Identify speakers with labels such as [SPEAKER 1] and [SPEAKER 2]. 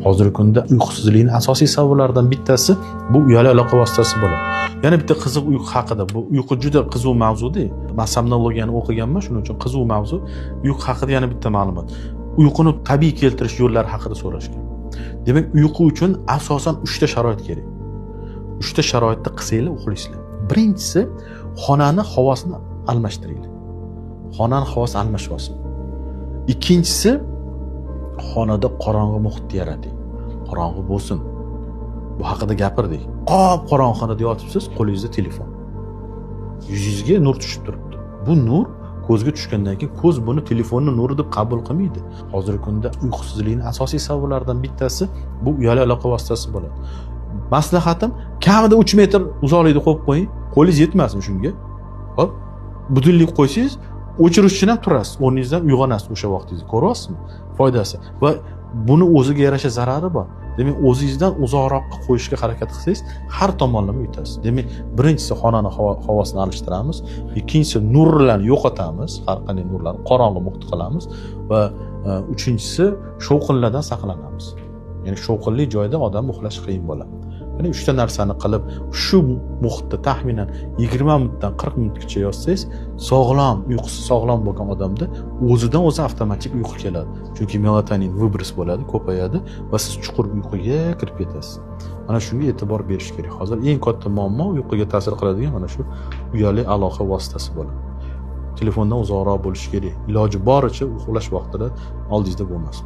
[SPEAKER 1] Hozirgi kunda uyqusizlikning asosiy sabablaridan bittasi bu uyali aloqa vositasi bo'ladi. Yana bitta qiziq uyqu haqida. Bu uyqu juda qiziq mavzuda. Man somnologiyani o'qiganman, shuning uchun qiziq mavzu. Uyqu haqida yana bitta ma'lumot. Uyquni tabiiy keltirish yo'llari haqida so'rashgan. Demak, uyqu uchun asosan 3 ta sharoit kerak. 3 ta sharoitni qilsanglar uxlaysizlar. Birinchisi, xonani havosini almashtiringlar. Xonani havosi almashyapsin. Ikkinchisi, xonada qorong'i muhitni yarating. Qorong'i bo'lsin. Bu haqida gapirdik. Qop qorong'i xonada yotibsiz, qo'lingizda telefon. Yuzingizga nur tushib turibdi. Bu nur ko'zga tushgandan keyin ko'z buni telefonni nuri deb qabul qilmaydi. Hozirgi kunda uyqusizlikning asosiy sabablaridan bittasi bu uyali aloqa vositasi bo'ladi. Maslahatim, kamida 3 metr uzoqlikda qo'yib qo'ying. Qo'lingiz yetmasin shunga. Hop, budilnik qo'ysangiz, o'chirish uchun ham turasiz, o'rningizdan uyg'onasiz o'sha vaqtingizda. Ko'ryapsizmi? Foydasi va buni o'ziga yarasha zarari bor. Demak, o'zingizdan uzoqroqqa qo'yishga harakat qilsangiz, har tomonlama yutasiz. Demak, birinchisi, xonani havosini alishtiramiz, ikkinchisi, nurlarni yo'qotamiz, har qanday nurlarni qorong'i muhit qilamiz va uchinchisi, shovqinlardan saqlanamiz. Ya'ni shovqinli joyda odam uxlash qiyin bo'ladi. Ya'ni 3 ta narsani qilib, shu muhitda taxminan 20 minutdan 40 minutgacha yotsangiz, sog'lom, uyqusi sog'lom bo'lgan odamda o'zidan o'zi avtomatik uyqu keladi. Chunki melatonin выброс bo'ladi, ko'payadi va siz chuqur uyquga kirib ketasiz. Mana shunga e'tibor berish kerak. Hozir eng katta muammo uyquga ta'sir qiladigan mana shu uyali aloqa vositasi bo'ladi. Telefondan uzoqroq bo'lish kerak. Iloji boricha uxlash vaqtida oldingizda bo'lmasin.